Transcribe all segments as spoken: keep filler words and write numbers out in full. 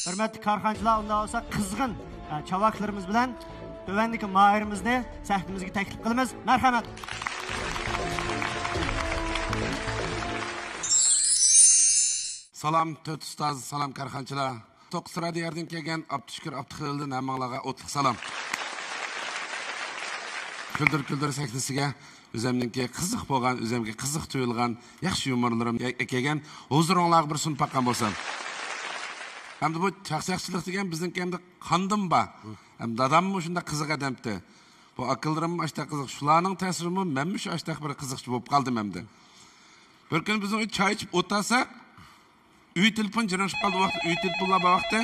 ھۆرمەتلىك كارخانىچىلار، ئۇنداق بولسا قىزغىن، ئە، چاۋاكلىرىمىز بىلەن تۆۋەندىكى ماھىرىمىزنى سەھنىمىزگە تەكلىپ قىلىمىز. مەرھەمەت. سالام، تۆت ئۇستاز، سالام، كارخانىچىلار. توققۇز رادىيو يەردىن كەلگەن ئابدۇشۈكۈر ئابدۇخېلىلدىن ھەممىڭلارغا ئوتلۇق سالام. كۈلدۈر كۈلدۈر سەھنىسىگە ئۆزۈمنىڭكى قىزىق بولغان، ئۆزۈمگە قىزىق تۇيۇلغان ياخشى يۇمۇرلىرىم ئەكەلگەن ھۇزۇرۇڭلارغا بىر سۇنۇپ باققان بولسام. ئەمدى بۇ چاقچاقچىلىق دېگەن بىزنىڭكى ئەمدى قاندىن بار. ھەم داداممۇ شۇنداق قىزىق ئادەمتى. بۇ ئاكىلىرىممۇ ئاشتاق قىزىق. شۇلارنىڭ تەسىرىمۇ مەنمۇ شۇ ئاشتاق بىر قىزىقچى بولۇپ قالدىم ئەمدى. بىر كۈنى بىزنىڭ ئۆيدە چاي ئىچىپ ئولتۇرساق، ئۆي تېلېفون جىرىڭشىپ قالدى. ۋاقىت، ئۆي تېلېفونلار بار ۋاقتى.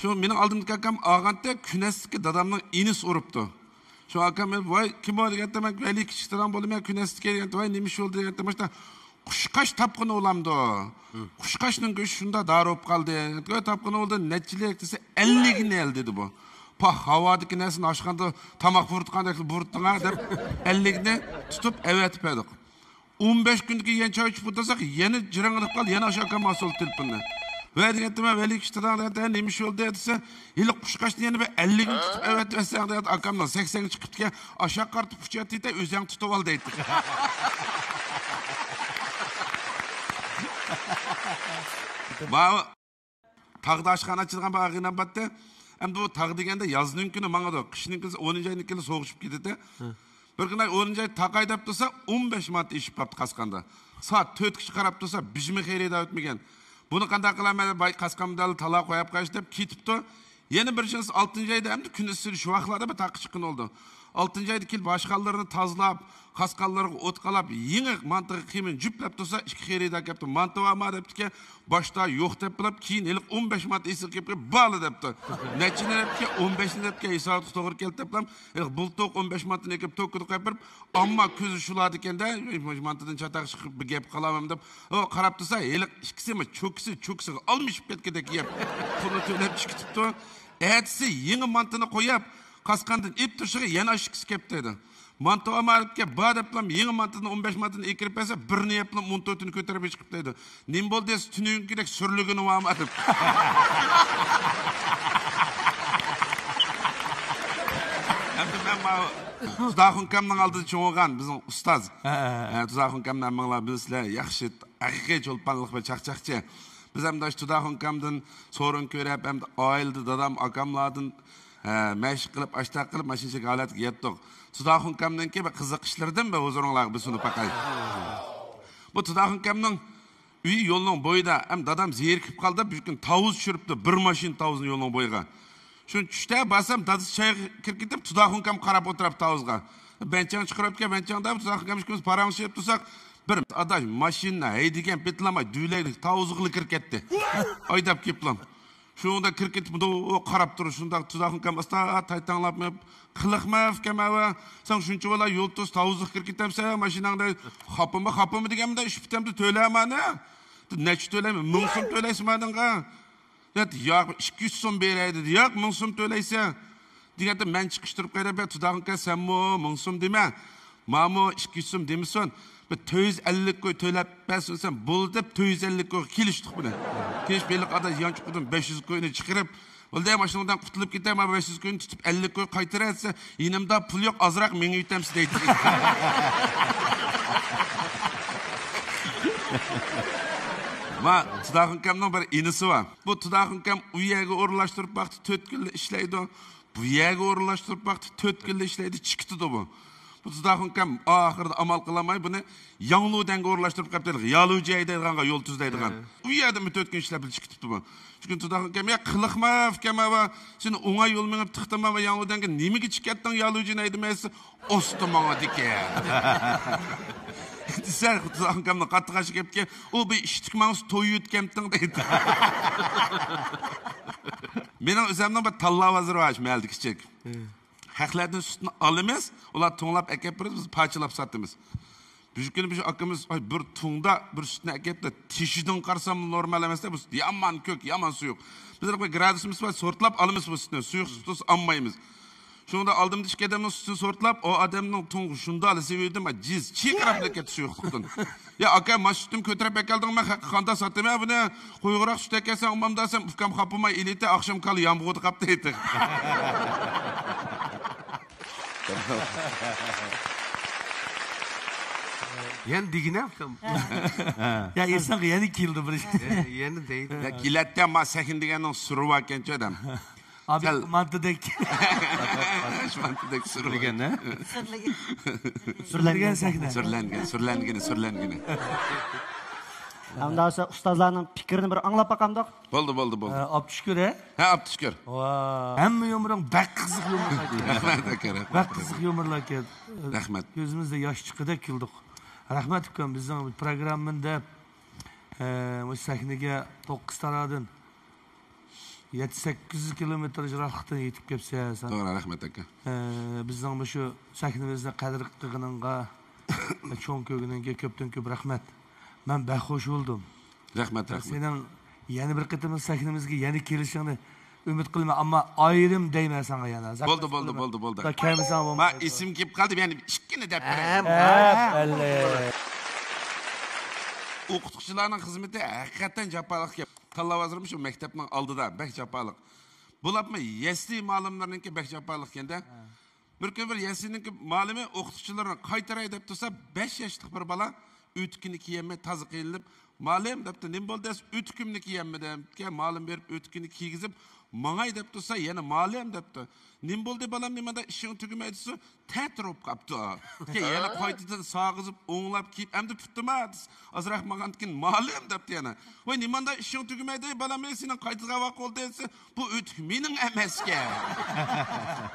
شۇ مېنىڭ ئالدىمدىكى ئاكام ئالغانتى، كۈنەستىكى دادامنىڭ ئىنىسى ئۇرۇپتۇ. شۇ ئاكام، ۋاي، كىم ئۇ دېگەنتى، مەن ۋەلى كىچىك داداڭ بولىمەن، كۈنەستىكى دېگەنتى، ۋاي، نېمە ئىش بولدى دېگەنتى، ماشتا قۇشقاچ تاپقىنى ئۇلامدۇ. قۇشقاچنىڭ گۆشى شۇنداق دارى بولۇپ قالدى. تاپقىنى بولدى، نەچچىلىك دېسە، ئەللىكىنى ئەل دېدى بۇ. پاھ، ھاۋادىكى نەرسىنى ئاشخانىدا تاماق پۇرىتقاندەك پۇرىتتىڭ ھە دەپ، ئەللىكنى تۇتۇپ ئەۋەتىپ بەردۇق. ئون بەش كۈندىن كېيىن يەنە چاي ئىچىپ ئولتۇرساق، يەنە جىرىڭلىدىپ قالدى، يەنە ئاشۇ ئاكام ئاسىلى تېلېفوننى. ۋە دېگەنتىم، ۋەلى كىشتىداڭ دېگەنتى، نېمە ئىش بولدى دېسە، ھېلىقى قۇشقاچنى يەنە بىر ئەللىكنى تۇتۇپ ئەۋەتىۋەتسەڭ دېگەنتى، ئاكامنىڭ سەكسەنگە چىقىپتىكەن، ئاشاق قارىتىپ ئۇچۇۋەتتى، ئۆزۈڭ تۇتۇۋال دەيتتى. ماۋۇ تاغدا ئاشخانا ئاچىدىغان بىر ئاغىنەم بارتتى. ئەمدى بۇ تاغ دېگەندە يازنىڭ كۈنى ماڭىدۇ، قىشنىڭ كۈنى ئونىنچى ئاينىڭ كېلى سوغۇشۇپ كېتىدۇ. بىر كۈنى ئاي ئونىنچى ئاي تاغ ئاي دەپ تۇرسا، ئون بەش مانات ئېشىپ قاپتۇ قاسقاندا. سائەت تۆتكىچە قاراپ تۇرسا، بىژمە خېرىدار ئۆتمىگەن. بۇنى قانداق قىلىمەن، باي قاسقان بىلەن تالا قويۇپ قايسى دەپ كېتىپتۇ. يەنە بىر شانس ئالتىنچى ئايدا ئەمدى كۈن ئىسسىدى، شۇ ۋاقىتلاردا بىر تاغقا چىققىنى بولدى. ئالتىنچى ئايدا كېلىپ ئاشخانىلىرىنى تازىلاپ، قاسقانلىرىغا ئوت قالاپ، يېڭى مانتىغا قىيمىنى جۈپلەپ تۇرسا، ئىككى خېرىدار كەپتۇ. مانتا بارما دەپتىكەن، باشتا يوق دەپ بىلاپ، كېيىن ھېلىقى ئون بەش مانتا ئېسىگە كېلىپ، بارلا دەپتۇ. نەچچىنى دەپتىكەن، ئون بەشنى دەپتىكەن، ھېساباتقا توغرا كەلدى دەپلا، ھېلىقى بۇلتۇق ئون بەش مانتىنى ئېكىپ، توككىدا قويۇپ بېرىپ، ئامما كۆزى شۇلاردىكەندە، مانتىدىن چاتاق چىقىپ بىر گەپ قىلامەن دەپ، ئۇ قاراپ تۇرسا، ھېلىقى ئىككىسىمۇ چوكىسى چوكىسىغا ئالمىشىپ كەتكۈدەك يەپ، پۇلنى تۆلەپ چىقىتىپتۇ. ئەتىسى يېڭى مانتىنى قويۇپ، قاسقاندىن ئېلىپ تۇرۇشىغا يەنە ئاشۇ ئىككىسى كەپتۇ دەيدۇ. مانتا ئالما ئېلىپ كەپ بار دەپلا، يېڭى مانتىدىن ئون بەش مانتىنى ئېكىرىپ بەرسە، بىرنى يەپلا ئون تۆتىنى كۆتۈرۈپ چىقىپ دەيدۇ. نېمە بولدى دېسە، تۈنۈگۈنكىدەك سۈرلۈگىنى بارما دەپ. ئەمدى مەن ماۋۇ تۇداخۇن ئاكامنىڭ ئالدىدا چوڭ بولغان بىزنىڭ ئۇستاز. ھە، ھە، ھە. ھە، تۇداخۇن ئاكامنى ھەممىڭلار بىلىسىلەر، ياخشى، ھەقىقىي چولپانلىق ۋە چاقچاقچى. بىز ھەمدە شۇ تۇداخۇن ئاكامدىن سورۇن كۆرۈپ، ھەمدە ئائىلىدە دادام، ئاكاملاردىن، ھە، مەشىق قىلىپ، ئاشتاق قىلىپ، مانا شۇنچىلىك ھالەتكە يەتتۇق. تۇداخۇن ئاكامنىڭكى بىر قىزىق ئىشلىرىدىن بىر ھۇزۇرۇڭلارغا بىر سۇنۇپ باقاي. بۇ تۇداخۇن ئاكامنىڭ ئۆيى يولنىڭ بويىدا، ھەم دادام زېرىكىپ قالدى، بىر كۈن تاۋۇز چۈشۈرۈپتۇ، بىر ماشىنا تاۋۇزنى يولنىڭ بويىغا. شۇنى چۈشتە بارسام، دادىسى چايغا كىرىپ كېتىپ، تۇداخۇن ئاكام قاراپ ئولتۇرۇپتۇ تاۋۇزغا. بەنچاڭ چىقىرىۋەتكەن، بەنچاڭدا تۇداخۇن ئاكام ئىككىمىز پاراڭلىشىپ تۇرساق، بىر ئاداش ماشىنا ھەيدىگەن پېتىلاماي دۈۋلەكلىك تاۋۇزغىلا كىرىپ كەتتى. ھايداپ كېپلام. شۇنىڭدا كىرىپ كېتىپ، مۇنداق قاراپ تۇرۇش، شۇنداق تۇداخۇن ئاكام ئاستا تايتاڭلاپ مېڭىپ، قىلىقما ئۇكام ئەۋە، سەن شۇنچە بالا يول توسۇپ تاۋۇزغا كىرىپ كېتەمسەن ماشىناڭدا؟ خاپىمۇ، خاپىمۇ دېگەندە، ئۈچ پۈتۈمدە تۆلەمەنە. نەچچە تۆلەيمەن؟ مىڭ سوم تۆلەيسىز مانىڭغا. ياق، ئىككى يۈز سوم بېرەي دېدى. ياق، مىڭ سوم تۆلەيسەن. دېگەندە مەن چىقىشتۇرۇپ قويدۇم، بە تۇداخۇن ئاكا، سەنمۇ مىڭ سوم دېمە. ماڭىمۇ ئىككى يۈز سوم دېمىسۇن. بىر تۆت يۈز ئەللىك كوي تۆلەپ بەرسۇن، سەن بولدى دەپ، تۆت يۈز ئەللىك كويغا كېلىشتۇق بۇنى. كېلىشىپ، ھېلىقى ئاداش يانچۇقىدىن بەش يۈز كوينى چىقىرىپ، بولدى، ماشىنىڭدىن قۇتۇلۇپ كېتەي، مانا بەش يۈز كوينى تۇتۇپ، ئەللىك كوي قايتۇرە دېسە، يېنىمدا پۇل يوق، ئازراق مېڭىۋېتەمسىز دەيتتى. ما، تۇداخۇن ئاكامنىڭ بىر ئىنىسى بار. بۇ تۇداخۇن ئاكام ئۇ يەرگە ئورۇنلاشتۇرۇپ باقتى، تۆت كۈنلا ئىشلەيدۇ. بۇ يەرگە ئورۇنلاشتۇرۇپ باقتى، تۆت كۈنلا ئىشلەيدۇ، چىقىتىدۇ بۇ. بۇ تۇداخۇن ئاكام ئاخىرىدا ئامال قىلالماي بۇنى ياڭلۇدەنگە ئورۇنلاشتۇرۇپ قويۇپتۇ، يالۇجيەي دەيدىغانغا، يول تۈزلەيدىغان. ھە. ئۇ يەردىمۇ تۆت كۈن ئىشلەپ چىقىتىپتۇ بۇ. شۇ كۈنى تۇداخۇن ئاكام، يا قىلىقما ئۇكام ئاۋا، سېنى ئوڭاي يول مېڭىپ تىقتىم ئاۋا ياڭلۇدەنگە، نېمىگە چىقىپ كەتتىڭ يالۇجيەي دېمەيسىز، ئوستا ماڭىدىكەن. دېسە، تۇداخۇن ئاكامنىڭ قاتتىق ئاشۇ گەپكە، ئۇ بىر ئىشتىك ماڭسا توي يۆتكەمتىڭ دەيدۇ. مېنىڭ ئۆزۈمنىڭ بىر تاللا بازىرى بار شۇ مەھەللىدە كىچىك. ھەقلەردىن سۈتنى ئالىمىز، ئۇلار تۇڭلاپ ئەكەپ بېرىدۇ، بىز پارچىلاپ ساتىمىز. بىر كۈنى بىر ئاكىمىز، ۋاي، بىر تۇڭدا بىر سۈتنى ئەكەپتۇ، تېشىدىن قارىسام نورمال ئەمەس-دە، بۇ سۈت يامان كۆك، يامان سۇيۇق. بىز بىر گرادۇسىمىز بار، سورتلاپ ئالىمىز بۇ سۈتنى، سۇيۇق سۈت بولسا ئالمايمىز. شۇنىڭدا ئالدىمدا ئىككى ئادەمنىڭ سۈتىنى سورىتىپ، ئۇ ئادەمنىڭ تۇڭ شۇندالىسى ئۆيدىن جىز چىقىراپ كېتىشى يوقلۇقتىن. يا ئاكا، ما سۈتۈمنى كۆتۈرۈپ ئەكەلدىڭمۇ؟ خەققە قاندا ساتىمەن بۇنى؟ قويغۇراق سۈت ئەكەلسەڭ ئۇمامدا سەن ئۇكام خاپىماي ئېلىتى ئاخشام كالا يامغۇردا قاپتۇ ئېيتىق. يەنە دېگىنە ئۇكام. يا ئىنسانغا يەنە كېلىدۇ بىر ئىش. يەنە دەيدۇ. يا كېلەتتە ما سەھنە دېگەننىڭ سۈرى باركەنچۇ ئادەم. ئابىل مانتىدەك. مانتىدەك سۈرلىگەن، ھە؟ سۈرلىگەن. سۈرلەنگەن سەھنە. سۈرلەنگەن، سۈرلەنگىنى، سۈرلەنگىنى. ئەمدى بولسا ئۇستازلارنىڭ پىكرىنى بىر ئاڭلاپ باقامدۇق؟ بولدى، بولدى، بولدى. ئە، ئابدۇشۈكۈر، ھە؟ ھە، ئابدۇشۈكۈر. ۋا. ھەممە يۇمۇرۇڭ بەك قىزىق يۇمۇرلار ئىكەن. رەھمەت، ئاكا، رەھمەت. بەك قىزىق يۇمۇرلار ئىكەن. رەھمەت. كۆزىمىزدە ياش چىققۇدەك كۈلدۇق. رەھمەت ئۇكام، بىزنىڭ پروگراممىنى دەپ، ئە، مۇشۇ سەھنىگە توققۇز تارادىن يەتتە، سەككىز يۈز كىلومېتىر يىراقلىقتىن يېتىپ كەپسەن. توغرا، رەھمەت ئاكا. ئە، بىزنىڭ مۇشۇ سەھنىمىزنى قەدىر قىلغىنىڭغا، چوڭ كۆرگىنىڭگە كۆپتىن كۆپ رەھمەت. مەن بەك خوش بولدۇم. رەھمەت، رەھمەت. سېنىڭ يەنە بىر قېتىم سەھنىمىزگە يەنە كېلىشىڭنى ئۈمىد قىلىمەن، ئەمما ئايرىم دەيمەن ساڭا يەنە. بولدى، بولدى، بولدى، بولدى. كەلمىسەڭ بولمايدۇ. ما ئېسىمگە كېلىپ قالدى، يەنە ئىككىنى دەپ بېرەي. ھە، بەللى. ئوقۇتقۇچىلارنىڭ خىزمىتى ھەقىقەتەن جاپالىق گەپ. تاللاۋاتىمەن شۇ مەكتەپنىڭ ئالدىدا، بەك جاپالىق. بولۇپمۇ يەسلى مۇئەللىملىرىنىڭكى بەك جاپالىق ئىكەن-دە. بىر كۈنى بىر يەسلىنىڭكى مۇئەللىمى ئوقۇتقۇچىلىرىنى قايتۇراي دەپ تۇرسا، بەش ياشلىق بىر بالا ئۆتۈكىنى كىيەلمەي تازا قىينىلىپ، مۇئەللىم دەپتۇ، نېمە بولدى دېسە، ئۆتۈكۈمنى كىيەلمىدىم دېگەن، مۇئەللىم بېرىپ ئۆتۈكىنى كىيگۈزۈپ، ماڭاي دەپ تۇرسا، يەنە مۇئەللىم دەپتۇ، نېمە بولدى بالام، نېمانداق ئىشىڭ تۈگىمەيدۇ دېسە، تەتۈر بولۇپ قاپتۇ. كېيىن يەنە قايتىدىن ساغىزىپ، ئوڭلاپ كىيىپ، ئەمدى پۈتتىما دېسە، ئازراق ماڭغاندىن كېيىن مۇئەللىم دەپتۇ يەنە. ۋاي، نېمانداق ئىشىڭ تۈگىمەيدۇ بالام، سېنىڭ قايتىدىغان ۋاقىت بولدى دېسە، بۇ ئۆتۈك مېنىڭ ئەمەسكەن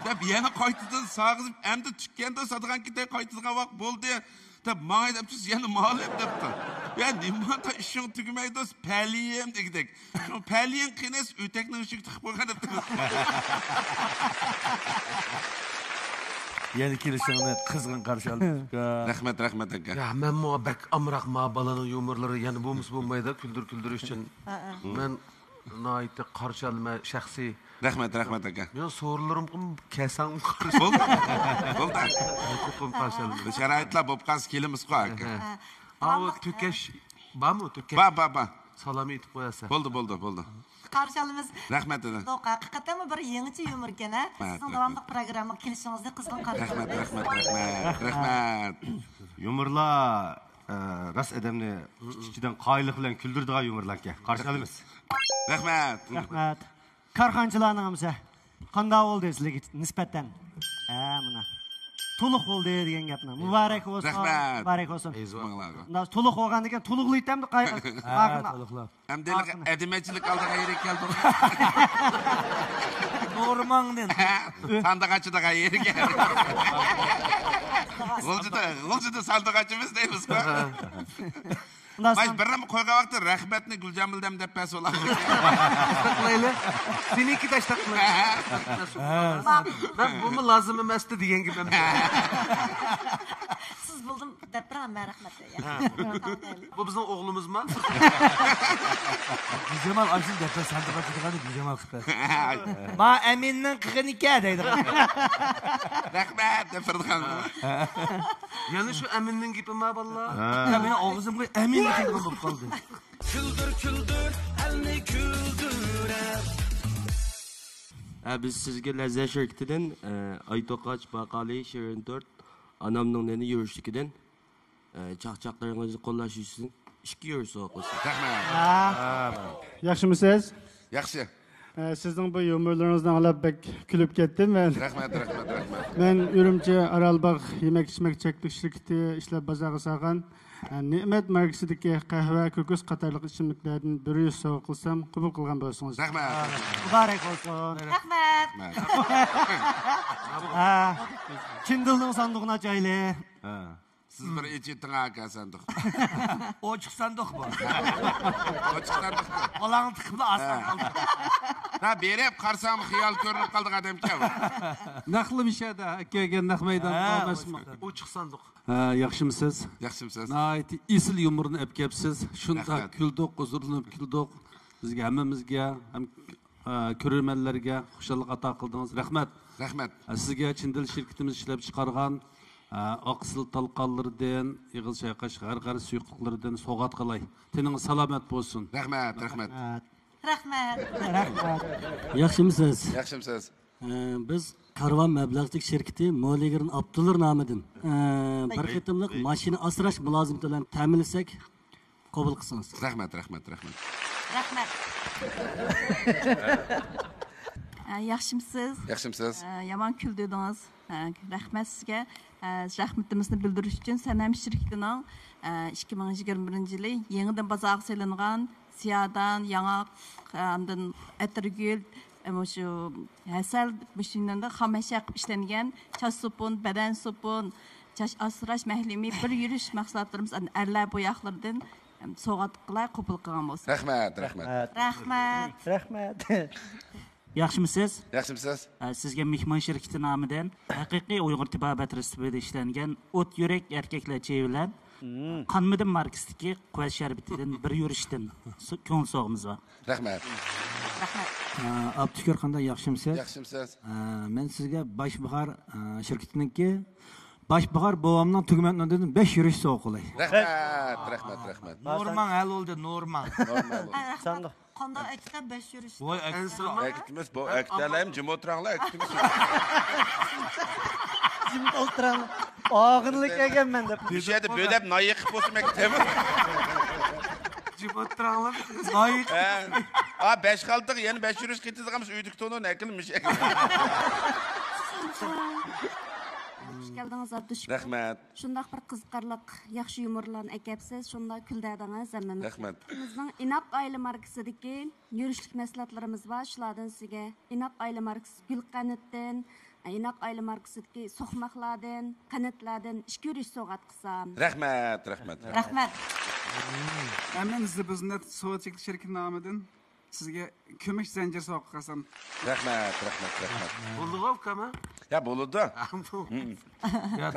دەپ يەنە قايتىدىن ساغىزىپ، ئەمدى تۈگىگەندە ساتىدىغان كېتەي، قايتىدىغان ۋاقىت بولدى دەپ ماڭاي دەپ تۇرسا يەنە مۇئەللىم دەپتۇ. يا نېمانداق ئىشىڭ تۈگىمەيدۇ پەلىيىم دېگۈدەك. شۇ پەلىيىڭ قېنى دېسە ئۆتۈكنىڭ ئىچىگە تىقىپ قويغان دەپتۇ. يەنە كېلىشىڭنى قىزغىن قارشى ئالدۇق. رەھمەت، رەھمەت ئاكا. يا مەنمۇ بەك ئامراق ما بالىنىڭ يۇمۇرلىرى يەنە بولمىسا بولمايدۇ كۈلدۈر كۈلدۈرۈش ئۈچۈن. مەن ناھايىتى قارشى ئالىمەن شەخسىي. رەھمەت، رەھمەت ئاكا. يا سورۇنلىرىمغىمۇ كەلسەڭ قارشى. بولدى. بولدى. چوقۇم قارشى ئالىمەن. شارائىتلار بولۇپ قالسا كېلىمىزغۇ ئاكا. ھە. ئاۋۇ تۆكەش بارمۇ؟ تۆكەش. بار، بار، بار. سالام ئېيتىپ قويارسەن. بولدى، بولدى، بولدى. قارشى ئالىمىز. رەھمەت دېدى. يوق، ھەقىقەتەنمۇ بىر يېڭىچە يۇمۇر ئىكەن، ھە؟ سىزنىڭ داۋاملىق پروگراممىغا كېلىشىڭىزنى قىزغىن قارشى ئالىمىز. رەھمەت، رەھمەت، رەھمەت. رەھمەت. يۇمۇرلار، ئە، راست ئادەمنى ئىچ-ئىچىدىن قايىللىق بىلەن كۈلدۈرىدىغان يۇمۇرلاركەن. قارشى ئالىمىز. رەھمەت. رەھمەت. كارخانىچىلارنىڭ ھەممىسى قانداق بولدى سىلەرگە نىسبەتەن؟ ھە، مانا. تولۇق بولدى دېگەن گەپنى. مۇبارەك بولسۇن، رەھمەت. مۇبارەك بولسۇن. ئەيزۇ. مۇنداق تولۇق بولغاندىن كېيىن تولۇقلايتتى ئەمدى قايىل. ھە، تولۇقلاپ. ئەمدى ھېلىقى ئەدىمەچىلىك ئالىدىغان يېرىگە كەلدۇق. نورماڭدىن. ساندۇق ئاچىدىغان يېرىگە. غۇلجىدا، غۇلجىدا ساندۇق ئاچىمىز دەيمىزغۇ. ماش بىرنېمە قويغان ۋاقىتتا رەھمەتنى گۈلجامىلدەم دەپ بەرسە بولامدۇ؟ تاشلاپ قىلايلى. سېنىڭكى تاشلاپ قىلايلى. مەن بۇمۇ لازىم ئەمەستى دېگەن گېپىم. سىز بولدۇم دەپ بېرىڭ، مەن رەھمەت دەي. بۇ بىزنىڭ ئوغلىمىزما؟ گۈلجامال ئاشۇنى دەپ بەر، ساندۇق ئاچىدىغان گۈلجامال قىلىپ بەر. ما ئەمىننىڭ قىلغىنىكەن دەيدىغان. رەھمەت دەپ بېرىدىغان. يەنە شۇ ئەمىننىڭ گېپىما، بالىلار؟ ھە. مېنىڭ ئاغزىمغا ئەمىن دېگەن بولۇپ قالدى. كۈلدۈر، كۈلدۈر، ئەلنى كۈلدۈرە. ھە، بىز سىزگە لەززەت شىركىتىدىن، ئە، ئايتوقاچ باقالى شېرىن تورت، ئانامنىڭ نېنى يۈرۈشلۈكىدىن، ئە، چاقچاقلىرىڭىزنى قوللاش يۈزىسىدىن ئىككى يورۇ سوۋغا قىلساق. رەھمەت. ياخشىمۇسىز؟ ياخشى. ئە، سىزنىڭ بۇ يۇمۇرلىرىڭىزنى ئاڭلاپ بەك كۈلۈپ كەتتىم مەن. رەھمەت، رەھمەت، رەھمەت. مەن ئۈرۈمچى ئارالباغ يېمەك ئىچمەك چەكلىك شىركىتى ئىشلەپ بازارغا سالغان، ئە، نېمەت ماركىسىدىكى قەھۋە، كوكۇس قاتارلىق ئىچىملىكلەردىن بىر يۈز سوۋغا قىلسام، قەبۇل قىلغان بولسىڭىز. رەھمەت. مۇبارەك بولسۇن. رەھمەت. ھە. چىن دىلنىڭ ساندۇقىنى ئاچايلى. ھە. سىز بىر ئېچىۋېتىڭ ئاكا ساندۇق. ئوچۇق ساندۇق بۇ. ئوچۇق ساندۇق بۇ. قولاڭنى تىقىپلا ئاستىغا. ھە. ھە، بېرىپ قارىسام خىيال كۆرۈنۈپ قالدى ئادەمكەن بۇ. نەقلى مىشەدە ئەكەلگەن نەق مەيدان. ھە، ئەمەسمۇ؟ ئوچۇق ساندۇق. ھە، ياخشىمۇسىز؟ ياخشىمۇسىز؟ ناھايىتى ئېسىل يۇمۇرنى ئەپ كەپسىز. شۇنداق رەھمەت. كۈلدۇق، ھۇزۇرلىنىپ كۈلدۇق. بىزگە ھەممىمىزگە ھەم ئە، كۆرۈرمەنلەرگە خۇشاللىق ئاتا قىلدىڭىز. رەھمەت. رەھمەت. ئە، سىزگە چىن دىل شىركىتىمىز ئىشلەپ چىقارغان، ئە، ئاقسىل تالقانلىرىدىن، ئېغىز چايقاش، غەرغەرە سۇيۇقلۇقلىرىدىن سوۋغات قىلاي. تېنىڭىز سالامەت بولسۇن. رەھمەت، رەھمەت. رەھمەت. رەھمەت. ياخشىمۇسىز؟ ياخشىمۇسىز؟ ئە، بىز كارۋان مەبلەغچىلىك شىركىتى مولىگىرن ئابدۇللا نامىدىن، ئە، بىر قېتىملىق ماشىنا ئاسراش مۇلازىمىتى بىلەن تەمىنلىسەك، قوبۇل قىلسىڭىز. رەھمەت، رەھمەت، رەھمەت. رەھمەت. ئە، ياخشىمسىز؟ ياخشىمسىز؟ ئە، يامان كۈلدۈردىڭىز. ئە، رەھمەت سىزگە. ئە، رەھمىتىمىزنى بىلدۈرۈش ئۈچۈن سەنەم شىركىتىنىڭ، ئە، ئىككى مىڭ يىگىرمە بىرىنچى يىلى يېڭىدىن بازارغا سېلىنغان سىيادان، ياڭاق، ئاندىن ئەتىرگۈل، مۇشۇ ھەسەل، مۇشۇ يەردە خام ھەشەل قىلىپ ئىشلەنگەن چاچ سوپۇن، بەدەن سوپۇن، چاچ ئاسراش مەھلىمى، بىر يۈرۈش مەھسۇلاتلىرىمىز، ئەرلەر بوياقلىرىدىن سوۋغات قىلاي، قوبۇل قىلغان بولسا. رەھمەت، رەھمەت. رەھمەت. رەھمەت. ياخشىمۇسىز؟ ياخشىمۇسىز؟ ئە، سىزگە مېھمان شىركىتى نامىدىن ھەقىقىي ئۇيغۇر تېبابەت رېتسېپىدە ئىشلەنگەن ئوت يۈرەك ئەركەكلەر چېيى بىلەن قانمىدىم ماركىسىدىكى قۇۋۋەت شەربىتىدىن بىر يۈرۈشتىن سو-، كۆڭۈل سوۋغىمىز بار. رەھمەت. ئە، ئابدۇشۈكۈر، قانداق، ياخشىمۇسىز؟ ياخشىمۇسىز؟ ئە، مەن سىزگە باش باھار، ئە، شىركىتىنىڭكى باش باھار بوۋامنىڭ تۈگمەن ئورنىدىن بەش يۈرۈش سوۋغا قىلاي. رەھمەت، رەھمەت، رەھمەت. نورماڭ ھەل بولدى، نورماڭ. نورمال بولدى. ساندۇق. قانداق ئەكىتەم بەش يۈرۈش؟ ۋاي، ئەكىتىمىز، بۇ ئەكىتەلەيم، جىم ئولتۇراڭلار، ئەكىتىمىز. جىم ئولتۇراڭلار. ئاغرىنلىق كەلگەنمەن دەپ. مۇشۇ يەردە بۆلەپ نان يېقىپ بولسىمۇ ئەكىتەمىز. جىم ئولتۇراڭلار. نان يېقىپ. ھە. ئا، بەش خالتىغا يەنە بەش يۈرۈش قېتىدىغانمىز، ئۆيدىكى تونۇرنى ئەكىلمىش. خۇش كەلدىڭىز، ئابدۇشۈكۈر. رەھمەت. شۇنداق بىر قىزىقارلىق، ياخشى يۇمۇرلارنى ئەكەپسىز، شۇنداق كۈلدۈردىڭىز ھەممىمىزنى. رەھمەت. بىزنىڭ ئىناق ئائىلە ماركىسىدىكى يۈرۈشلۈك مەھسۇلاتلىرىمىز بار، شۇلاردىن سىزگە ئىناق ئائىلە ماركىسى گۈل قەنتتىن، ئىناق ئائىلە ماركىسىدىكى سوقماقلاردىن، قەنتلەردىن ئىككى يۈرۈش سوۋغات قىلسام. رەھمەت، رەھمەت، رەھمەت. رەھمەت. ئەمىن زىبۇزنەت سودا چەكلىك شىركىتى نامىدىن سىزگە كۈمۈش زەنجىر سوۋغا قىلسام. رەھمەت، رەھمەت، رەھمەت. بولدىغۇ ئۇكام، ھە؟ يا، بولىدۇ. يا،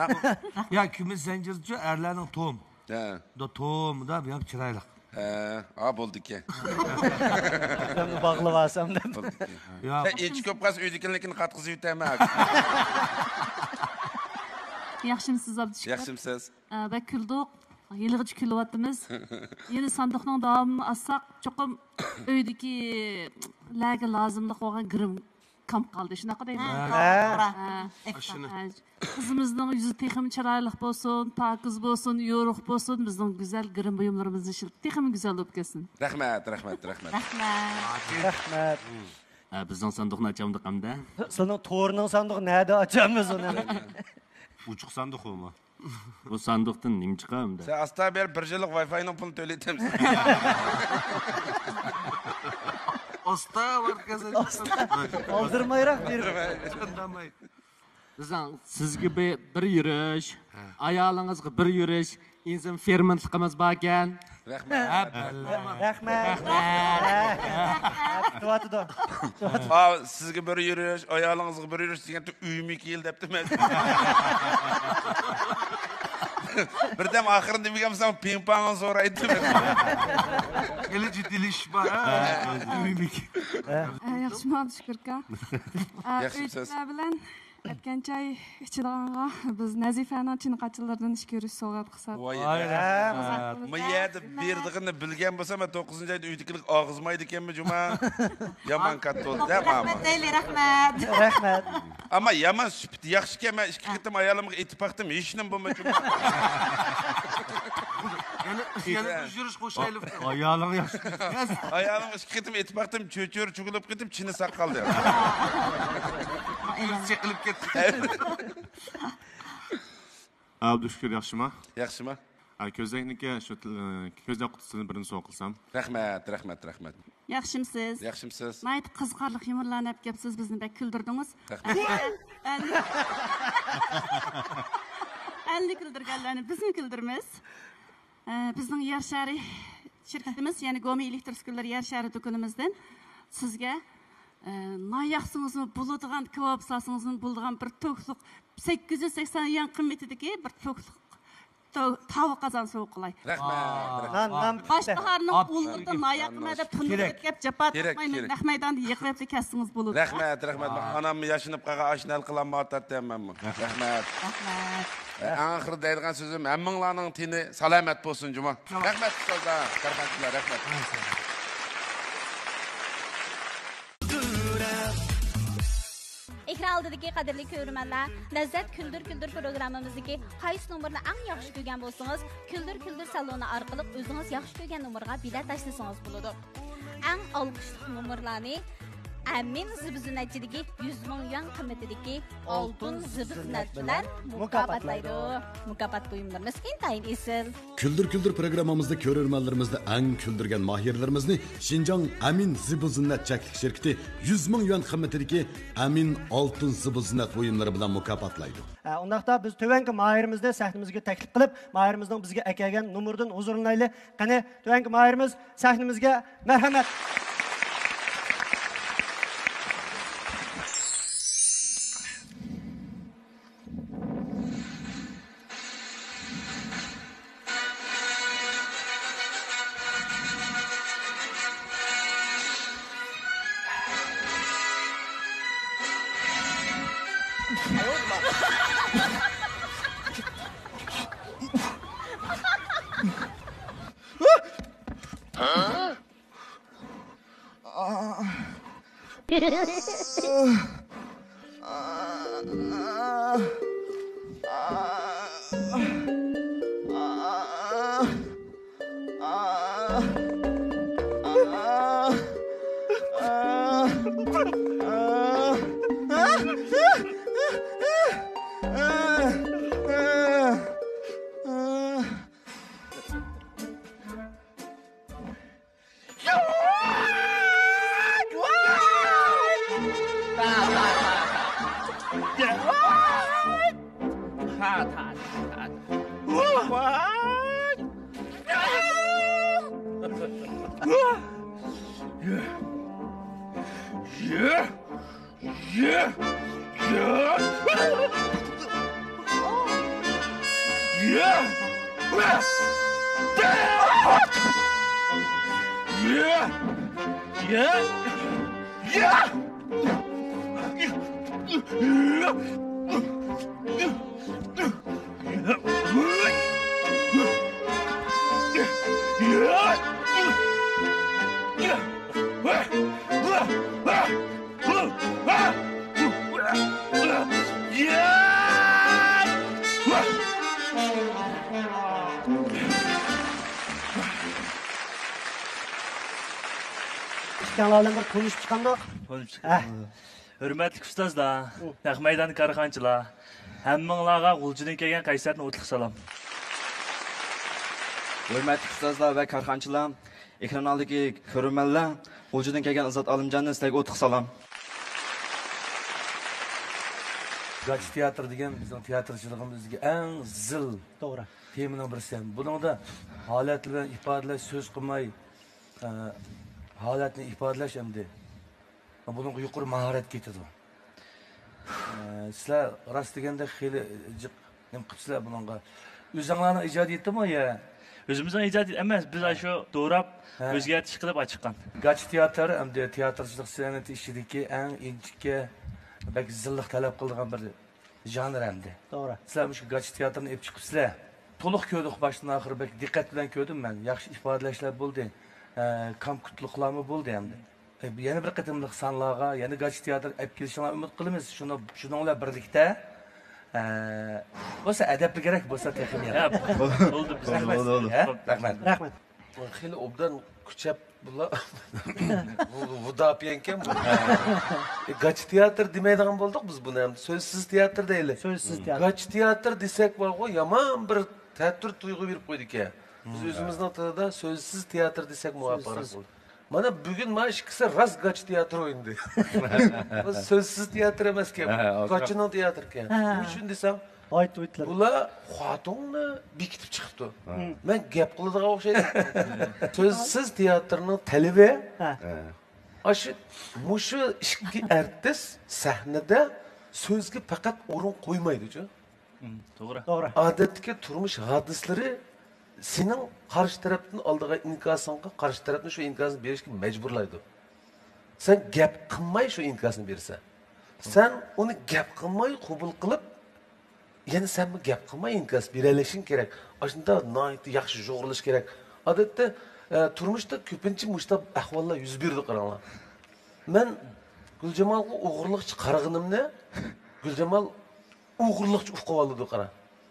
يا، كۈمۈش زەنجىرچۇ ئەرلەرنىڭ توم. ھە. دو توم دا بىر چىرايلىق. ھە، ئا، بولدىكەن. ئادەمنى باغلىۋالسام دەپ. بولدىكەن. يا. سەن ئىنچىكە بولۇپ قالسا ئۆيدىكىلىكىنى قاتقۇزۇۋېتەرمەن. ياخشىمسىز، ئابدۇشۈكۈر؟ ياخشىمسىز؟ ئە، بەك كۈلدۇق. ھېلىغىچە كۈلۈۋاتىمىز. يەنە ساندۇقنىڭ داۋامىنى ئاچساق، چوقۇم ئۆيدىكىلەرگە لازىملىق بولغان گىرىم كام قالدى، شۇنداققۇ دەيمەن؟ ھە. ھە. ئاشۇنى. ھە. قىزىمىزنىڭ يۈزى تېخىمۇ چىرايلىق بولسۇن، پاكىز بولسۇن، يورۇق بولسۇن، بىزنىڭ گۈزەل گىرىم بۇيۇملىرىمىزنى ئىشلىتىپ تېخىمۇ گۈزەل بولۇپ كەتسۇن. رەھمەت، رەھمەت، رەھمەت. رەھمەت. رەھمەت. ھە، بىزنىڭ ساندۇقنى ئاچامدۇق ئەمدى؟ سېنىڭ تورنىڭ ساندۇقى نەدە ئاچامىز ئۇنى؟ ئوچۇق ساندۇق ئۇمۇ. بۇ ساندۇقتىن نېمە چىقار ئەمدى؟ سەن ئاستا بېرىپ بىر يىللىق ۋاي فاينىڭ پۇلىنى تۆلەيتتىم. ئاستا باركەنسەن. ئالدىرمايراق بېرىپ. چانداماي. بىزنىڭ سىزگە بىر، بىر يۈرۈش، ھە، ئايالىڭىزغا بىر يۈرۈش، ئىنسۇلىن فېرمېنتلىقىمىز باركەن. رەھمەت. ھە، بەللىم. رەھمەت. رەھمەت. كۈتۈۋاتىدۇ. ئا، سىزگە بىر يۈرۈش، ئايالىڭىزغا بىر يۈرۈش دېگەندە ئۆيمۇ كېل دەپتۇ مەن. بىردەم ئاخىرىنى دېمىگەن بولسام پىڭ پاڭنى سورايتتىم. خېلى جىددىيلىشىش بار، ھە؟ ئۆيمۇ كېل. ئە، ياخشىمۇ، ئابدۇشۈكۈر ئاكا؟ ئە، ياخشىمۇ سىز؟ ئۆيدىكىلەر بىلەن ئەتكەن چاي ئىچىدىغانغا بىز نەزىپەنىڭ چىنە قاچىلىرىدىن ئىككى يۈرۈش سوۋغات قىلساق. ۋاي، ۋاي، رەھمەت. رەھمەت. مۇ يەردە بېرىدىغىنىنى بىلگەن بولسام، مەن توققۇزىنچى ئايدا ئۆيدىكىلىك ئاغزىمايدىكەنمۇ جۇما. يامان كاتتا بولدى دە، ماما. رەھمەت دەيلى، رەھمەت. رەھمەت. ئەمما يامان سۈپىتى ياخشىكەن، مەن ئىككى قېتىم ئايالىمغا ئېتىپ باقتىم، ھېچنېمە بولمىدى جۇما. يەنە، يەنە ئۈچ يۈرۈش قوشايلى. ئايالىڭ ياخشى. ئايالىمغا ئىككى قېتىم ئېتىپ باقتىم، چۆچۈرە چۈگۈلۈپ قېتىپ، چىنە ساقالدى. چېقىلىپ كەتتى. ئابدۇشۈكۈر، ياخشىما؟ ياخشىما؟ ھە، كۆزنەكنىكى شۇ، كۆزنەك قۇتىسىدىن بىرنى سوۋغا قىلسام. رەھمەت، رەھمەت، رەھمەت. ياخشىمسىز؟ ياخشىمسىز؟ ناھايىتى قىزىقارلىق يۇمۇرلارنى ئەپ كەپسىز، بىزنى بەك كۈلدۈردىڭىز. رەھمەت. ئەلنى، ئەلنى كۈلدۈرگەنلەرنى بىزمۇ كۈلدۈرىمىز. ئە، بىزنىڭ يەر شارى شىركىتىمىز، يەنى گومى ئېلېكتر ئۈسكۈنىلىرى يەر شارى دۇكىنىمىزدىن سىزگە، ئە، نان ياقسىڭىزمۇ بولىدىغان، كاۋاپ سالسىڭىزمۇ بولىدىغان بىر توكلۇق سەككىز يۈز سەكسەن يۈەن قىممىتىدىكى بىر توكلۇق تاۋا قازان سوۋغا قىلاي. رەھمەت، رەھمەت. نان، نان پىشتى. باش باھارنىڭ ئۇلىنىدا ناياقما دەپ تۈنۈگۈن كەپ جاپا تارتماي مېنى نەق مەيداندا يىغىۋېتىپ كەتسىڭىز بولىدۇ. رەھمەت، رەھمەت. ئاناممۇ ياشىنىپ قالغان، ئاشۇنى ھەل قىلالماي ئولتۇراتتى ھەممەممۇ. رەھمەت. رەھمەت. ئەڭ ئاخىرىدا دەيدىغان سۆزۈم، ھەممىڭلارنىڭ تېنى سالامەت بولسۇن جۇمۇ. رەھمەت ئۇستازلار، كارخانىچىلار، رەھمەت. ئېكران ئالدىدىكى قەدىرلىك كۆرۈرمەنلەر، لەززەت كۈلدۈر كۈلدۈر پروگراممىمىزدىكى قايسى نومۇرنى ئەڭ ياخشى كۆرگەن بولسىڭىز، كۈلدۈر كۈلدۈر سالونى ئارقىلىق ئۆزىڭىز ياخشى كۆرگەن نومۇرغا بېلەت تاشلىسىڭىز بولىدۇ. ئەڭ ئالقىشلىق نومۇرلارنى ئەمىن زىبۇ زىننەتچىدىكى يۈز مىڭ يۈەن قىممىتىدىكى ئالتۇن زىبۇ زىننەت بىلەن مۇكاپاتلايدۇ. مۇكاپات بۇيۇملىرىمىز ئىنتايىن ئېسىل. كۈلدۈر كۈلدۈر پروگراممىمىزدا كۆرۈرمەنلىرىمىزنى ئەڭ كۈلدۈرگەن ماھىرلىرىمىزنى شىنجاڭ ئەمىن زىبۇ زىننەت چەكلىك شىركىتى يۈز مىڭ يۈەن قىممىتىدىكى ئەمىن ئالتۇن زىبۇ زىننەت بۇيۇملىرى بىلەن مۇكاپاتلايدۇ. ئە، ئۇنداقتا بىز تۆۋەنكى ماھىرىمىزنى سەھنىمىزگە تەكلىپ قىلىپ، ماھىرىمىزنىڭ بىزگە ئەكەلگەن نومۇرىدىن ھۇزۇرلىنايلى. قېنى، تۆۋەنكى ماھىرىمىز سەھنىمىزگە مەرھەمەت. ئىككىڭلار بىلەن بىر تونۇشۇپ چىقامدۇق؟ تونۇشۇپ چىقىمىز. ھە. ھۆرمەتلىك ئۇستازلار، نەق مەيدان كارخانىچىلار، ھەممىڭلارغا غۇلجىدىن كەلگەن قەيسەردىن ئوتلۇق سالام. ھۆرمەتلىك ئۇستازلار ۋە كارخانىچىلار، ئېكران ئالدىدىكى كۆرۈرمەنلەر، غۇلجىدىن كەلگەن ئىززەت ئالىمجاندىن سىلەرگە ئوتلۇق سالام. گاچا تىياتىر دېگەن بىزنىڭ تىياتىرچىلىقىمىزدىكى ئەڭ زىل، توغرا، تېمىنىڭ بىرسى. بۇنىڭدا ھالەت بىلەن ئىپادىلەش، سۆز قىلماي، ئە، ھالەتنى ئىپادىلەش ئەمدى. بۇنىڭغا يۇقىرى ماھارەت كېتىدۇ. ئە، سىلەر راست دېگەندە خېلى جىق نېمە قىپسىلەر بۇنىڭغا. ئۆزۈڭلارنىڭ ئىجادىيىتىمۇ يا؟ ئۆزىمىزنىڭ ئىجادىيىتى ئەمەس، بىز ئاشۇ دوراپ، ھە، ئۆزگەرتىش قىلىپ ئاچىققان. گاچا تىياتىر ئەمدى تىياتىرچىلىق سەنئىتى ئىچىدىكى ئەڭ ئىنچىكە، بەك زىللىق تەلەپ قىلىدىغان بىر ژانىر ئەمدى. توغرا. سىلەر مۇشۇ گاچا تىياتىرنى ئېلىپ چىقىپسىلەر. تولۇق كۆردۇق، باشتىن ئاخىر بەك دىققەت بىلەن كۆردۈم مەن. ياخشى ئىپادىلەشلەر بولدى. ئە، كامكۈتلۇقلارمۇ بولدى ئەمدى. ئە، يەنە بىر قېتىملىق سانلارغا يەنە گاچا تىياتىر ئەپ كېلىشىڭلارنى ئۈمىد قىلىمىز. شۇنىڭ، شۇنىڭ بىلەن بىرلىكتە، ئە، بولسا ئەدەپلىكرەك بولسا تېخىمۇ ياخشى. يا، بولدى، بىز. رەھمەت. بولدى، بولدى. ھە؟ رەھمەت. رەھمەت. خېلى ئوبدان كۈچەپ بۇلار. بۇ، بۇ مۇداپىئەكەن بۇ. ئە، گاچا تىياتىر دېمەيدىغان بولدۇق بىز بۇنى ئەمدى. سۆزسىز تىياتىر دەيلى. سۆزسىز تىياتىر. گاچا تىياتىر دېسەك بارغۇ، يامان بىر تەتۈر تۇيغۇ بېرىپ قويدىكەن. بىز ئۆزىمىزنىڭ تىلىدا سۆزسىز تىياتىر دېسەك مۇۋاپىقراق بولدى. مانا بۈگۈن مانا ئىككىسى راست گاچا تىياتىر ئوينىدى. بۇ سۆزسىز تىياتىر ئەمەسكەن. ھە، ھە، گاچىنىڭ تىياتىرىكەن. ھە. نېمە ئۈچۈن دېسەڭ، بۇلار خۇاتوڭنى بېكىتىپ چىقىپتۇ. ھە. مەن گەپ قىلىدىغان ئوخشايدۇ. سۆزسىز تىياتىرنىڭ تەلىپى، ھە، ئاشۇ، مۇشۇ ئىككى ئارتىس سەھنىدە سۆزگە پەقەت ئورۇن قويمايدۇچۇ. توغرا. ئادەتتىكى تۇرمۇش ھادىسىلىرى سېنىڭ قارشى تەرەپتىن ئالىدىغان ئىنكاسىڭغا قارشى تەرەپنى شۇ ئىنكاسنى بېرىشكە مەجبۇرلايدۇ. سەن گەپ قىلماي شۇ ئىنكاسنى بېرىسەن. سەن ئۇنى گەپ قىلماي قوبۇل قىلىپ، يەنە سەنمۇ گەپ قىلماي ئىنكاس بېرەلىشىڭ كېرەك. ئاشۇنداق ناھايىتى ياخشى يوغىنىلىش كېرەك. ئادەتتە، ئە، تۇرمۇشتا كۆپىنچە مۇشۇنداق ئەھۋاللار يۈز بېرىدۇ، قاراڭلار. مەن گۈلجامالغا ئوغرىلىقچە قارىغىنىمنى گۈلجامال ئوغرىلىقچە ئۇقۇۋالىدۇ، قارا.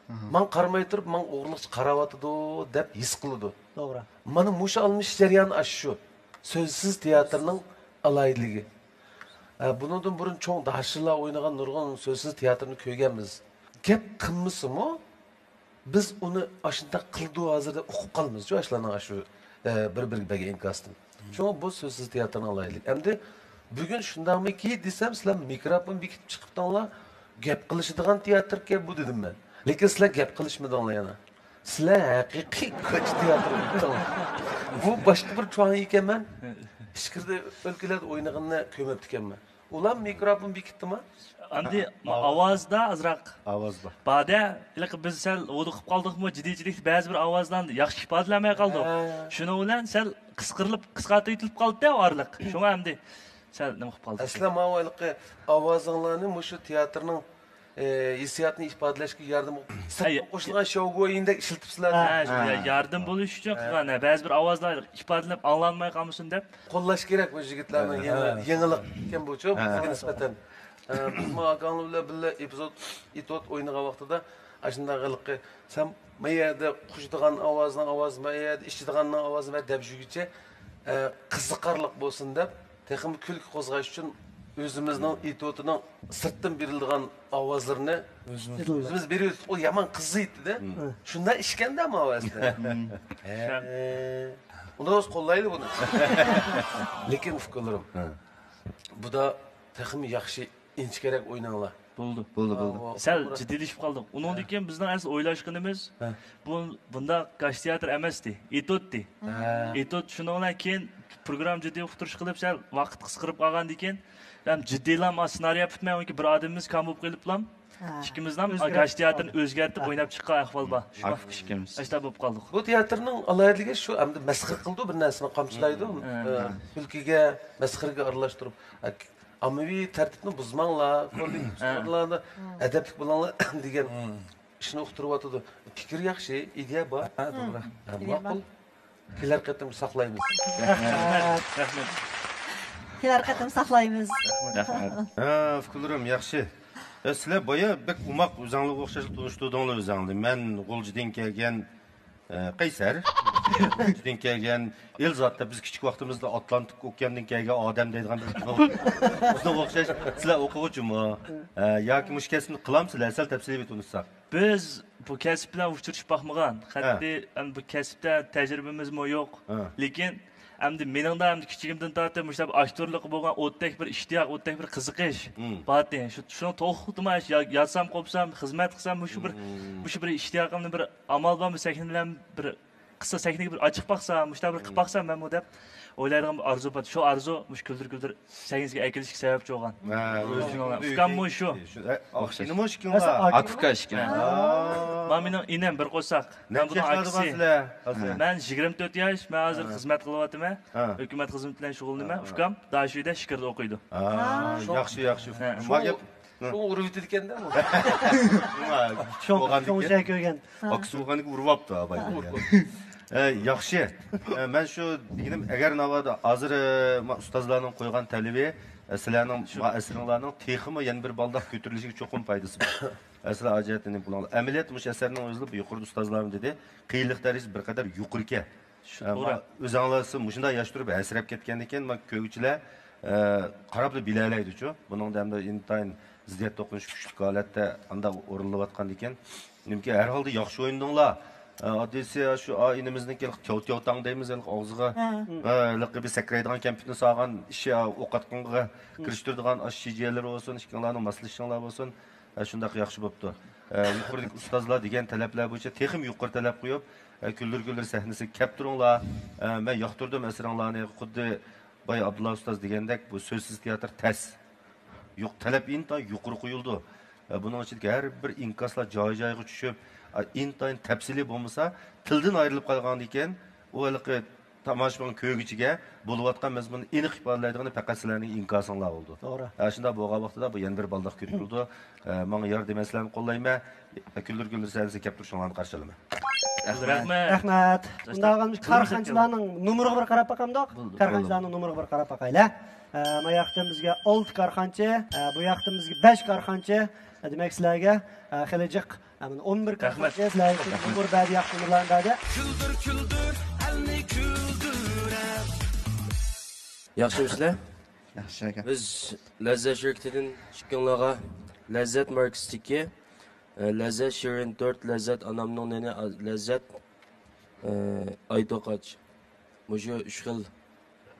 ماڭا قارىماي تۇرۇپ، ماڭا ئوغرىلىقچە قاراۋاتىدۇ دەپ ھېس قىلىدۇ. توغرا. مانا مۇشۇ ئالمىشىش جەريانى ئاشۇ شۇ. سۆزسىز تىياتىرنىڭ ئالاھىدىلىكى. ئە، بۇنىڭدىن بۇرۇن چوڭ داشىلار ئوينىغان نۇرغۇن سۆزسىز تىياتىرنى كۆرگەنمىز. گەپ قىلمىسىمۇ، بىز ئۇنى ئاشۇنداق قىلىدۇ ھازىر دەپ ئۇقۇپ قالىمىزچۇ، ئاشۇلارنىڭ ئاشۇ، ئە، بىر-بىرىگە بەرگەن ئىنكاسىدىن. شۇڭا بۇ سۆزسىز تىياتىرنىڭ ئالاھىدىلىكى. ئەمدى بۈگۈن شۇنداقمىكى دېسەم، سىلەر مىكروفون بېكىتىپ چىقىپتىڭلار، گەپ قىلىشىدىغان تىياتىركەن بۇ دېدىم مەن. لېكىن سىلەر گەپ قىلىشمىدىڭلار يەنە. سىلەر ھەقىقىي كوچا تىياتىرى ئوينىدىڭلار. بۇ باشقا بىر چوڭ ئىكەنمەن. ئىچكىرىدە ئۆلكىلەردە ئوينىغىنىنى كۆرمەپتىكەنمەن. ئۇلار مىكروفون بېكىتتىما؟ ئەمدى ئاۋازدا ئازراق ئاۋاز بار. بادە، ھېلىقى بىز سەل ھودۇقۇپ قالدۇقمۇ، جىددىيچىلىكتە بەزى بىر ئاۋازلارنى ياخشى ئىپادىلەلمەي قالدۇق. ھە. شۇنىڭ بىلەن سەل قىسقىرىلىپ، قىسقارتىۋېتىلىپ قالدى ئارىلىق. شۇڭا ئەمدى سەل نېمە قىلىپ قالدۇق. ئەسلى ماۋۇ ھېلىقى ئاۋازىڭلارنى مۇشۇ تىياتىرنىڭ، ئى، ھېسسىياتىنى ئىپادىلەشكە ياردىم، سىرتتىن قوشۇلغان شياۋگويىڭدەك ئىشلىتىپسىلەر. ھە، شۇ ياردىم بولۇش ئۈچۈن قىلغان، ھە، بەزى بىر ئاۋازلار ئىپادىلەپ ئاڭلانماي قالمىسۇن دەپ. قوللاش كېرەك بۇ يىگىتلەرنىڭ يېڭى، يېڭىلىق ئىكەن بۇچۇ بىزگە نىسبەتەن. ئە، بىزمۇ ئاكاڭلار بىلەن بىللە ئېپىزود، ئېتيۇد ئوينىغان ۋاقتىدا ئاشۇنداق ھېلىقى، سەن ما يەردە قۇشىدىغان ئاۋازنىڭ ئاۋازى، ما يەردە ئىچىدىغاننىڭ ئاۋازى ما دەپ يۈرگۈچە، ئە، قىزىقارلىق بولسۇن دەپ، تېخىمۇ كۈلكە قوزغاش ئۈچۈن ئۆزىمىزنىڭ ئېتيۇدىنىڭ سىرتتىن بېرىلىدىغان ئاۋازلىرىنى ئۆزىمىز بېرىۋېتىپ، ئۇ يامان قىزىيتتى-دە. شۇنداق ئىشكەندە ماۋۇ ئەسلى. ھە. ئۇنداق بولسا قوللايلى بۇنى. لېكىن ئۇكىلىرىم، بۇدا تېخىمۇ ياخشى ئىنچىكىرەك ئويناڭلار. بولدى. بولدى، بولدى. سەل جىددىيلىشىپ قالدۇق. ئۇنىڭدىن كېيىن بىزنىڭ ئەسلى ئويلاشقىنىمىز، بۇ، بۇنداق گاش تىياتىر ئەمەستى، ئېتيۇدتى. ئېتيۇد شۇنىڭ بىلەن كېيىن پروگرامما جىددىي ئۇقتۇرۇش قىلىپ، سەل ۋاقىت قىسقىرىپ قالغاندىن كېيىن، ھەم جىددىيلام سېنارىيە پۈتمەي، بىر ئادىمىمىز كام بولۇپ قېلىپلام، ئىككىمىزنىڭ گاش تىياتىرىنى ئۆزگەرتىپ ئويناپ چىققان ئەھۋال بار. ئىككىمىز. ئاشۇنداق بولۇپ قالدۇق. بۇ تىياتىرنىڭ ئالاھىدىلىكى شۇ، ئەمدى مەسخىرە قىلىدۇ، بىر نەرسىنى قامچىلايدۇ. كۈلكىگە، مەسخىرىگە ئارىلاشتۇرۇپ. ئاممىۋى تەرتىپنى بۇزماڭلار، كوللېكتىپ ئورۇنلاردا ئەدەپلىك بولۇڭلار دېگەن ئىشنى ئۇقتۇرۇۋاتىدۇ. پىكىر ياخشى، ئىدىيە بار. ھە، توغرا. ھە، ماقۇل. كېلەر قېتىم ساقلايمىز. رەھمەت. رەھمەت. كېلەر قېتىم ساقلايمىز. رەھمەت. ھە، ئۇكىلىرىم ياخشى. ئە، سىلەر بايا بەك ئوماق، ئۆزەڭلارغا ئوخشاش تونۇشتۇردۇڭلار ئۆزەڭلارنى. مەن غۇلجىدىن كەلگەن، ئە، قەيسەر. غۇلجىدىن كەلگەن، ئېلزادتا بىز كىچىك ۋاقتىمىزدا ئاتلانتىك ئوكياندىن كەلگەن ئادەم دەيدىغان بىر بىزنىڭ ئوخشاش. سىلەر ئوقۇغۇچىمۇ؟ ئە، ياكى مۇشۇ كەسىپنى قىلامسىلەر؟ سەل تەپسىلىي بىر تونۇشساق. بىز بۇ كەسىپ بىلەن ئۇچرىشىپ باقمىغان، قەتئىي، ئەمدى بۇ كەسىپتە تەجرىبىمىزمۇ يوق. لېكىن ئەمدى مېنىڭدە ئەمدى كىچىكىمدىن تارتىپ مۇشۇنداق ئاكتورلۇققا بولغان ئوتتەك بىر ئىشتىياق، ئوتتەك بىر قىزىقىش بارتى. شۇ، شۇنىڭ توختىماي يا-، ياتسام، قوپسام، خىزمەت قىلسام، مۇشۇ بىر، مۇشۇ بىر ئىشتىياقىمنى بىر ئامال بارمۇ، سەھنە بىلەن بىر قىسا سەھنىگە بىر ئاچىق باقسام، مۇشۇنداق بىر قىلىپ باقسام مەنمۇ دەپ ئويلايدىغان بىر ئارزۇ بار. شۇ ئارزۇ مۇشۇ كۈلدۈر كۈلدۈر سەھنىسىگە ئەكېلىشكە سەۋەبچى بولغان. ئۇكاممۇ شۇ. ئاكا ئۇكا ئىكەن. مانا مېنىڭ ئىنىم بىر قورساق. مەن بۇنىڭ ئاكىسى. مەن يىگىرمە تۆت ياش، مەن ھازىر خىزمەت قىلىۋاتىمەن. ھۆكۈمەت خىزمىتى بىلەن شۇغۇللىنىمەن. ئۇكام داشۆدە ئىچكىرىدە ئوقۇيدۇ. ياخشى، ياخشى. شۇڭا ئۇرۇۋېتىدىكەن-دە بۇ. شۇڭا كۆرگەن. ئاكىسى بولغاندىكىن ئۇرۇۋاپتۇ، ئاۋاي. ئە، ياخشى. ئە، مەن شۇ دېگىنىم، ئەگەر ناۋادا ھازىر، ئە، ما-، ئۇستازلارنىڭ قويغان تەلىپى، ئە، سىلەرنىڭ ما ئەسىرىڭلارنىڭ تېخىمۇ يەنە بىر بالداق كۆتۈرۈلۈشىگە چوقۇم پايدىسى بار. ئە، سىلەر ھاجەتنى بۇلارغا. ئەمەلىيەتتە مۇشۇ ئەسەرنىڭ ئۆزىلا بۇ يۇقىرىدا ئۇستازلارمۇ دېدى، قىيىنلىق دەرىجىسى بىر قەدەر يۇقىرىكەن. ئە، ما ئۆزەڭلار مۇشۇنداق ياش تۇرۇپ ھەسىرەپ كەتكەندىكىن، ما كۆرگۈچىلەر، ئە، قاراپلا بىلەلەيدىچۇ. بۇنىڭدا ئەمدى ئىنتايىن زىددىيەت توقۇنۇشى كۈچلۈك ھالەتتە ئانداق ئورۇنلىۋاتقاندىكىن، نېمىكى، ھەر ھالدا ياخشى ئوينىدىڭلار. ئە، ئاددىيسى شۇ، ئا، ئىنىمىزنىڭكى تياۋ تياۋ تاڭ دەيمىز، ھېلىقى ئاغزىغا، ھە. ھە، ھېلىقى بىر سەكرەيدىغان كەمپۈتنى سالغان ئىشى، ئوق ئاتقانغا كىرىشتۈرىدىغان ئاشۇ شىجيەنلىرى بولسۇن، ئىككىڭلارنىڭ ماسلىشىشىڭلار بولسۇن. ئە، شۇنداق ياخشى بوپتۇ. ئە، يۇقىرىدىكى ئۇستازلار دېگەن تەلەپلەر بويىچە تېخىمۇ يۇقىرى تەلەپ قويۇپ، ئە، كۈلدۈر كۈلدۈر سەھنىسىگە كەپ تۇرۇڭلار. ئە، مەن ياقتۇردۇم ئەسىرىڭلارنى. خۇددى بايا ئابدۇللا ئۇستاز دېگەندەك، بۇ سۆزسىز تىياتىر تەس. يۇق، تەلەپ ئىنتايىن يۇقىرى قويۇلىدۇ. ئە، بۇنىڭ ئىچىدىكى ھەر بىر ئىنكاسلار جاي-جايىغا چۈشۈپ، ئە، ئىنتايىن تەپسىلىي بولمىسا، تىلدىن ئايرىلىپ قالغاندىكىن، ئۇ ھېلىقى تاماشىبىن كۆرگۈچىگە بولۇۋاتقان مەزمۇننى ئېنىق ئىپادىلەيدىغىنى پەقەت سىلەرنىڭ ئىنكاسىڭلار بولىدۇ. توغرا. ئە، شۇنداق بولغان ۋاقتىدا بۇ يەنە بىر بالداق كۆتۈرۈلىدۇ. ئە، ماڭا ياردىمى سىلەرنى قوللايمەن. ئە، كۈلدۈر كۈلدۈر سەھنىسىگە كەپ تۇرۇشۇڭلارنى قارشى ئالىمەن. رەھمەت. رەھمەت. ئۇنداق بولغاندا كارخانىچىلارنىڭ نومۇرىغا بىر قاراپ باقامدۇق؟ بولدى. كارخانىچىلارنىڭ نومۇرىغا بىر قاراپ باقايلى. ئە، ما ياقتا بىزگە ئالتە كارخانىچى، ئە، بۇ ياقتا بىزگە بەش كارخانىچى. ئە، دېمەك، سىلەرگە، ئە، خېلى جىق، ئە، مانا ئون بىر كارخانىچى سىلەرگە نومۇر بەردى، ياخشى نومۇرلارنى بەردى. كۈلدۈر، كۈلدۈر، ئەلنى كۈلدۈرە. ياخشىمۇسىلەر؟ ياخشى ئاكا. بىز لەززەت شىركىتىدىن ئىككىڭلارغا لەززەت ماركىسىدىكى، ئە، لەززەت شېرىن تورت، لەززەت ئانامنىڭ نېنى، ئە، لەززەت، ئە، ئايتوقاچ. مۇشۇ ئۈچ خىل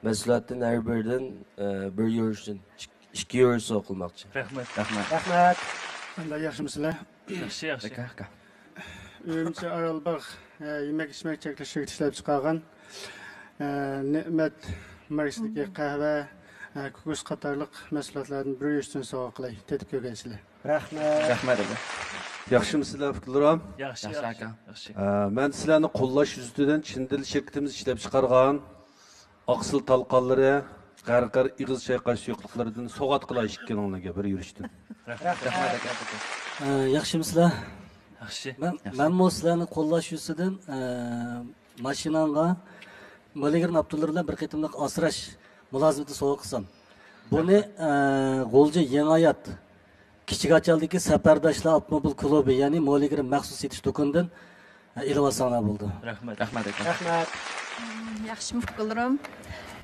مەھسۇلاتتىن ھەر بىرىدىن، ئە، بىر يۈرۈشتىن ئىك-، ئىككى يۈرۈش سوۋغا قىلماقچى. رەھمەت. رەھمەت. رەھمەت. قانداق، ياخشىمۇسىلەر؟ ياخشى، ياخشى. ئاكا، ئاكا. ئۈرۈمچى ئارالباغ، ئە، يېمەك ئىچمەك چەكلىك شىركىتى ئىشلەپ چىقارغان، ئە، نېمەت ماركىسىدىكى قەھۋە، ئە، كوكۇس قاتارلىق مەھسۇلاتلاردىن بىر يۈرۈشتىن سوۋغا قىلاي. تېتىپ كۆرگەيسىلەر. رەھمەت. رەھمەت ئاكا. ياخشىمۇسىلەر، ئۇكىلىرىم؟ ياخشى، ياخشى ياخشى، ئاكا. ياخشى. ئە، مەن سىلەرنى قوللاش يۈزىسىدىن چىن دىل شىركىتىمىز ئىشلەپ چىقارغان ئاقسىل تالقانلىرى، غەرغەر ئېغىز چايقاش سۇيۇقلۇقلىرىدىن سوۋغات قىلاي ئىككىڭلارغا بىر يۈرۈشتىن. رەھمەت. رەھمەت ئاكا. ئە، ياخشىمۇسىلەر؟ ياخشى. مەن، ياخشى. مەنمۇ سىلەرنى قوللاش يۈزىسىدىن، ئە، ماشىناڭغا مولىگرىن ئاپتوللىرى بىلەن بىر قېتىملىق ئاسراش مۇلازىمىتى سوۋغا قىلسام. بۇنى، ئە، غۇلجا يېڭى ھايات كىچىك ئاچالدىكى سەپەرداشلار ئاپتوموبىل كۇلۇبى، يەنى مولىگرىن مەخسۇس سېتىش دۇكىنىدىن، ئە، ئېلىۋالساڭلار بولىدۇ. رەھمەت. رەھمەت ئاكا. رەھمەت. ياخشىمۇ ئۇكىلىرىم.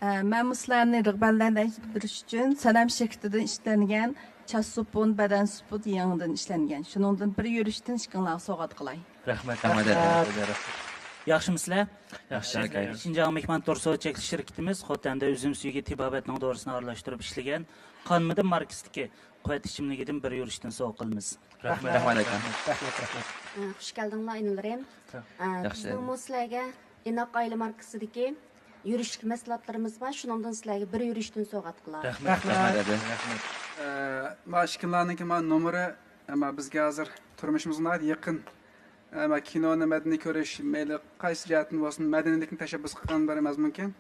ئە، مەنمۇ سىلەرنى رىغبەتلەندۈرۈش ئۈچۈن سەنەم شىركىتىدىن ئىشلەنگەن چاچ سوپۇن، بەدەن سوپۇن يېڭىدىن ئىشلەنگەن. شۇنىڭدىن بىر يۈرۈشتىن ئىككىڭلارغا سوۋغات قىلاي. رەھمەت. رەھمەت. رەھمەت. ياخشىمۇسىلەر؟ ياخشى. شىنجاڭ مېھمان تور سودا چەكلىك شىركىتىمىز خوتەندە ئۈزۈم سۈيىگە تېبابەتنىڭ دورىسىنى ئارىلاشتۇرۇپ ئىشلىگەن قانمىدىم ماركىسىدىكى قۇۋۋەت ئىچىملىكىدىن بىر يۈرۈشتىن سوۋغا قىلىمىز. رەھمەت. رەھمەت ئاكا. رەھمەت، رەھمەت. ئە، خۇش كەلدىڭلار، ئىنىلىرىم. ئە، رەھمەت. بىزنىڭمۇ سىلەرگە ئىناق ئائىلە ماركىسىدىكى يۈرۈشلۈك مەھسۇلاتلىرىمىز بار، شۇنىڭدىن سىلەرگە بىر يۈرۈشتىن سوۋغات قىلار. رەھمەت. رەھمەت. رەھمەت. ئە، ما ئىككىلارنىڭكى ما نومۇرى، ئەمما بىزگە ھازىر تۇرمۇشىمىزغا ناھايىتى يېقىن. ئەمما كىنونى، مەدەنىي كۆرۈش، مەيلى قايسى جەھەتتىن بولسۇن، مەدەنىيلىكنى تەشەببۇس قىلغان بىر مەزمۇنكەن.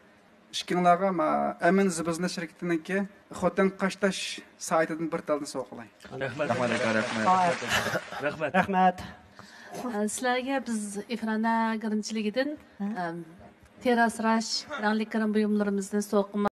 ئىككىڭلارغا ما ئەمىن زىبۇزنە شىركىتىنىڭكى خوتەن قاشتاش سايتىدىن بىر تالدىن سوۋغا قىلاي. رەھمەت. رەھمەت ئاكا، رەھمەت. رەھمەت. رەھمەت. ئە، سىلەرگە بىز ئىفرانا گىرىمچىلىكىدىن، ئە، تېرە ئاسراش رەڭلىك گىرىم بۇيۇملىرىمىزدىن سوۋغا قىلماق